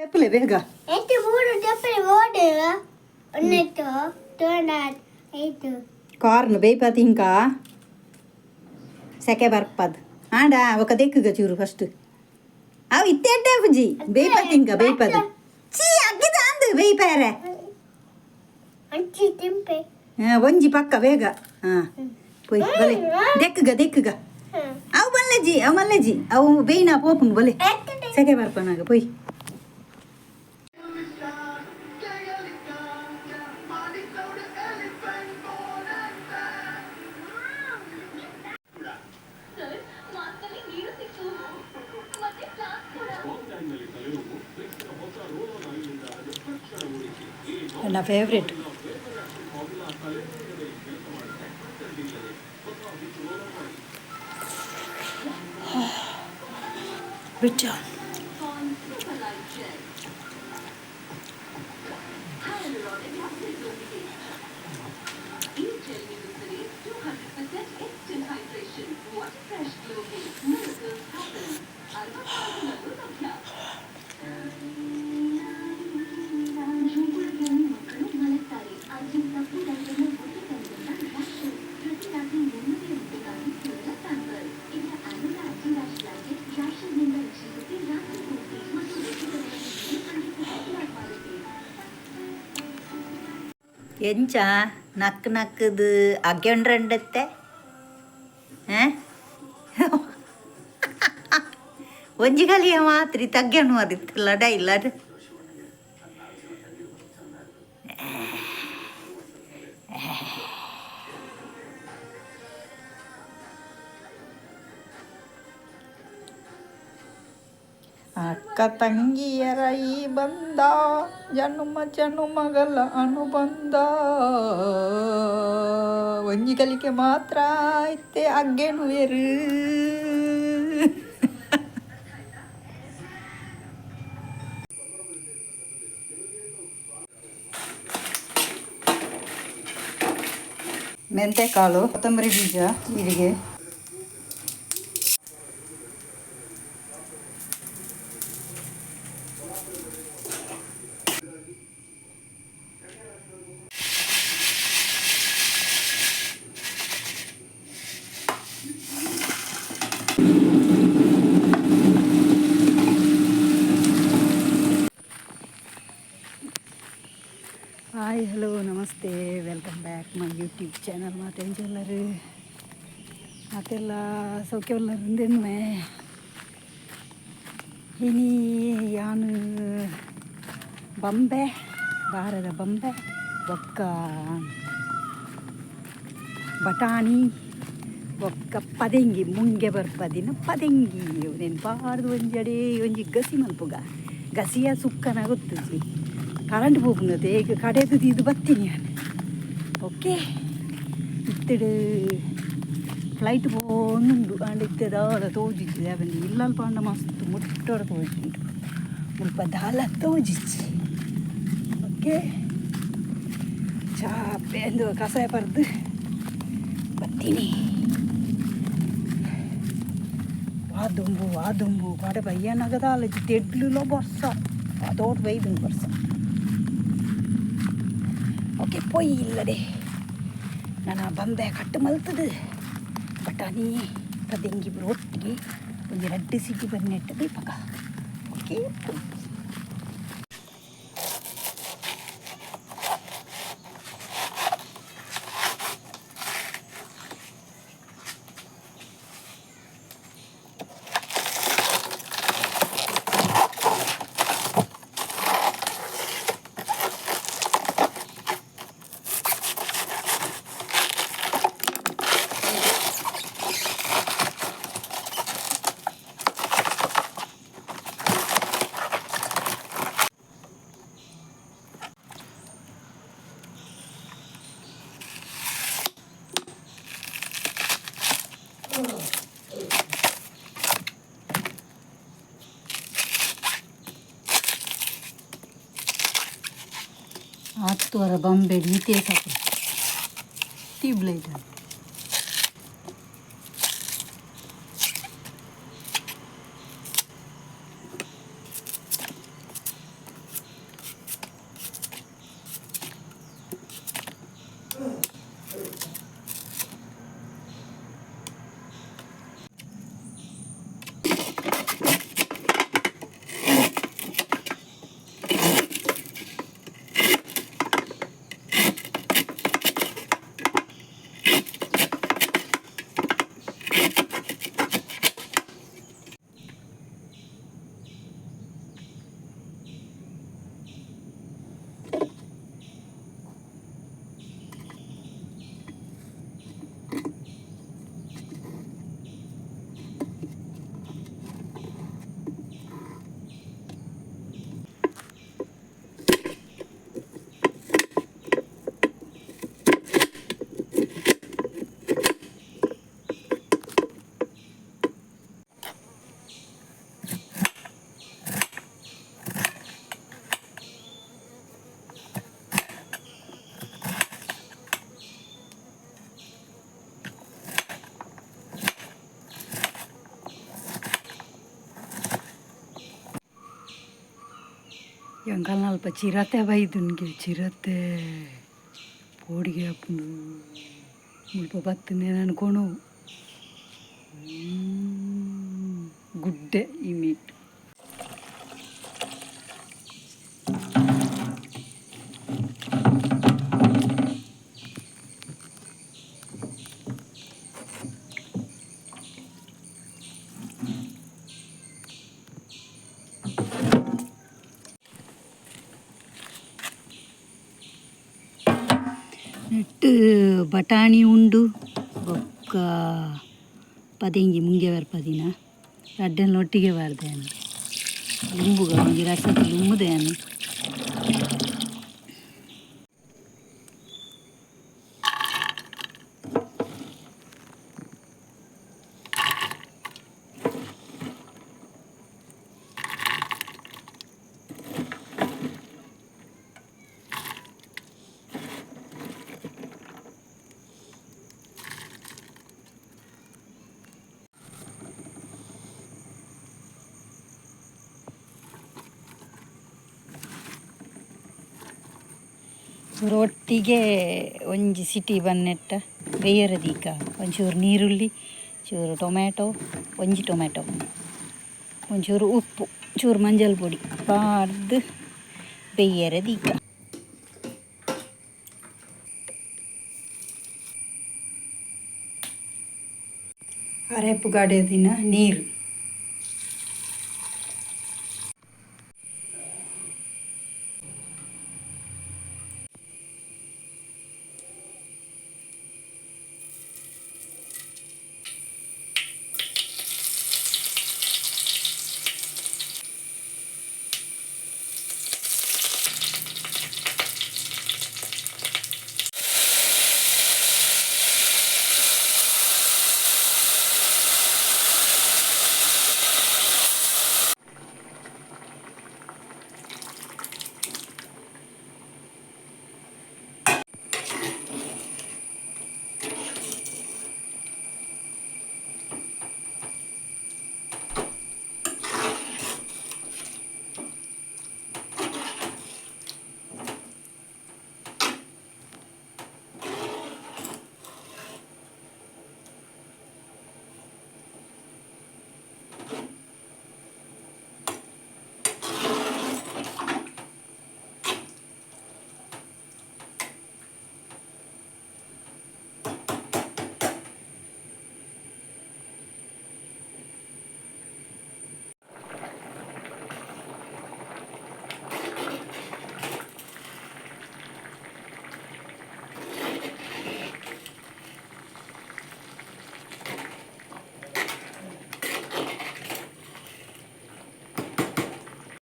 ದೆಪ್ಪಲೆ ಬೇಗ. ಎತ್ತು ಮೂರು ದೆಪ್ಪಲೆ ಓಡು ಒಂದೆತ್ತು ತೋಡ ಐತು. ಕಾರ್ನ್ ಬೇಯ್ಪಾತಿ ಇಂಕ ಸೆಕೆ ಬರ್ಪದ್ ಆಂಡ ఒక ದೆಕ್ಕುಗ ಚೂರು ಫಸ್ಟ್ ಅವು ಇತ್ತೆಡ್ಡೆ ಪುಜಿ ಬೇಯ್ಪಾತಿ ಇಂಕ ಬೇಯ್ಪದ್ ಚೀ ಅಗ್ಗಿದ ಅಂದು ಬೇಯ್ಪಾರೆ. ಅಂಚಿ ತಿಂಪೆ. ಒಂಜಿ ಪಕ್ಕ ಬೇಗ. ಹಾಂ, ಪೋಯ್ ಬಲೆ, ದೆಕ್ಕುಗ ದೆಕ್ಕುಗ. ಅವು ಬಲ್ಲೆಜಿ, ಅವು ಮಲ್ಲೆಜಿ, ಅವು ಬೇಯ್ನ ಪೋಪುಂಡು ಬಲೆ. ಸೆಕೆ ಬರ್ಪನಾಗ ಪೋಯ್. ನನ್ನ ಫೇವ್ರೆಟ್ ಬಿಚ್ಚ. ಎಂಚ ನಕ್ ನಕ್ಕದು ಅಗ್ಯೊಂಡ್ರಂಡತ್ತೆ? ಒಂಜಿ ಕಲಿಯ ಮಾತ್ರಿ ತಗ್ಯಣು ಅದಿತ್ತು ಲಡ ಇಲ್ಲ. ಅಕ್ಕ ತಂಗಿಯರ ಈ ಬಂಧ ಜನುಮ ಜನುಮಗಳ ಅನುಬಂಧ. ಒಂಜಿ ಕಲಿಕೆ ಮಾತ್ರ ಇತ್ತೆ ಅಗ್ಗೆನುವೆರು. ಮೆಂತೆಕಾಳು, ಕೊತ್ತಂಬರಿ ಬೀಜ, ಜೀರಿಗೆ. Hi, hello, namaste, welcome back my YouTube channel. ಮಾತ ಎಂಚ ಮಾತೆಲ್ಲ ಸೌಖ್ಯ ಉಲ್ಲರ್? ಇನಿ ಯಾನು ಬಂಬೆ ಬಾರದ ಬಂಬೆ ಬೊಕ್ಕ ಬಟಾಣಿ ಬೊಕ್ಕ ಪದೆಂಗಿ, ಮುಂಗೆ ಬರ್ಪದಿನ ಪದೆಂಗಿ ಉಂದೆನ್ ಪಾಡ್ದ್ ಒಂಜಿ ಅಡೇ ಒಂಜಿ ಗಸಿ ಮಲ್ಪುಗ. ಗಸಿಯ ಸುಕ್ಕನ ಗೊತ್ತುಜಿ. ಕರೆಂಟ್ ಪೋಪುಂಡು, ಈಗ ಕಡೆದು ದೀದ್ ಬತ್ತೀನಿ ಯಾನ್. ಓಕೆ, ಇತ್ತೆಡ್ ಫ್ಲೈಟ್ ಪೋವೊಂದುಂಡು. ಆಂಡ ಇತ್ತೆ ದಾಲ ತೋಜುಜಿ. ದಾಯೆ ಇಲ್ಲಲ್ ಪಂಡ ಮಸ್ತ್ ಮುಟ್ಟೊಡು ತೋಜುಂಡು, ಮುಲ್ಪ ದಾಲ ತೋಜುಜಿ. ಓಕೆ, ಚಾಪೆ ಅಂದು ಕಷಾಯ ಪರ್ದು ಬತ್ತೀನಿ. ವಾ ದುಂಬು, ವಾ ದುಂಬು ಕಡೆ ಬಯ್ಯನಗ ದಾಲ ತೆಡ್ಲುಲ ಬರ್ಸ ಅದೋಟ್ ಬೈದುಂಡು ಬರ್ಸ. ಓಕೆ, ಪೋಯಿ ಇಲ್ಲಡೆ. ನಾನು ಬಂಬೆ ಕಟ್ಟು ಮಲ್ತದು ಬಟಾಣಿ ಪದೆಂಗಿ ಒಟ್ಟಿಗೆ ಒಂಜಿ ರಡ್ಡ್ ಸಿಟಿ ಬನ್ನೆಟ್ಟು ದೀಪಕ. ಓಕೆ, ಪೋಯಿ. ಆತುವರ ಬಂಬೆ ಈತೇ ಸಾಕು. ಟ್ಯೂಬ್ಲೈಟ್. ಎಂಕಲ್ನಲ್ಪ ಚಿರತೆ ಬೈದುಂಗೆ ಚಿರತೆ ಪೋಡಿಗೆ ಆಪುಂಡು ಮುಲ್ಪ ಬತ್ತನೆ ಅನ್ಕೊಣು ಗುಡ್ಡೆ ಈ ಮೀಟ್. ನೆಟ್ಟು ಬಟಾಣಿ ಉಂಡು ಬೊಕ್ಕ ಪದೆಂಗಿ ಮುಂಗೆ ಬರ್ಪದಿನ ರಡ್ಡೆನ್ ಒಟ್ಟಿಗೆ ಬಾರ್ದೇನು ಲುಂಬುಗ ಒಂಜಿ ರಸತ ಲುಂಬುದೇನು. ರೊಟ್ಟಿಗೆ ಒಂಜಿ ಸಿಟಿ ಬನ್ನೆಟ್ಟ ಬೇಯರ ದೀಕ ಒಂಚೂರು ನೀರುಳ್ಳಿ, ಚೂರು ಟೊಮ್ಯಾಟೊ, ಒಂಜಿ ಟೊಮ್ಯಾಟೊ, ಒಂಚೂರು ಉಪ್ಪು, ಚೂರು ಮಂಜಲ್ ಪೊಡಿ ಪಾಡ್ದು ಬೇಯರ ದೀಕ. ಅರೆಪು ದಿನ ನೀರು.